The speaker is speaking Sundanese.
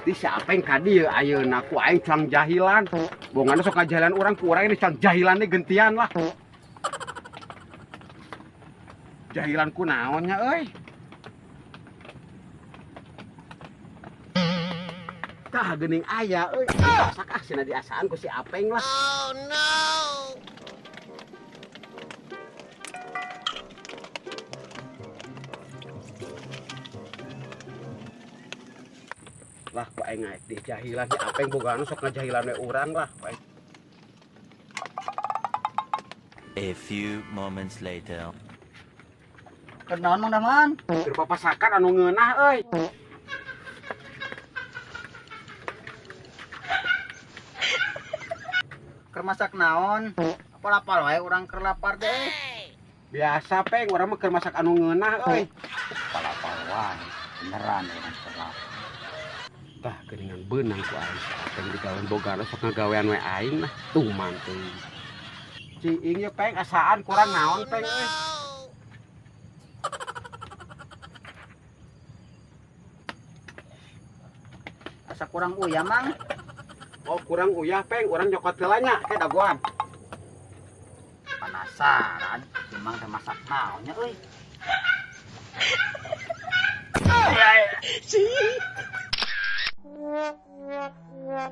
Pasti si Apeng ka dieu ayeuna ku aing cuang jahilan. Bongana sok ngajahilan urang ku urang ini cuang jahilan nih gentian lah. Jahilan ku naon nya euy. Tah geuning aya euy. Masak ah sina diasaan ku si Apeng lah. Oh no. Lah ku aing ngaek di jahilan si Apeng bogana sok ngajahilan we urang lah ku aing. A few moments later. Kenaon Mang Dahman? Keur papasakan anu ngeunah euy. Keur masak naon? Apal-apal wae urang keur lapar deh. Biasa Peng, urang mah keur masak anu ngeunah euy. Apal-apal wae, beneran urang keur lapar. Tah geuningan beunang ku aing si Apeng digawean bogana sok ngagawean we aing lah tuman teuing. Ciing ye Peng asaan kurang naon Peng euy. Asa kurang uyah Mang. Oh kurang uyah Peng, urang nyokot heula nya ke dagoan. Penasaran, si Mang teh masak naon nya euy. Yeah.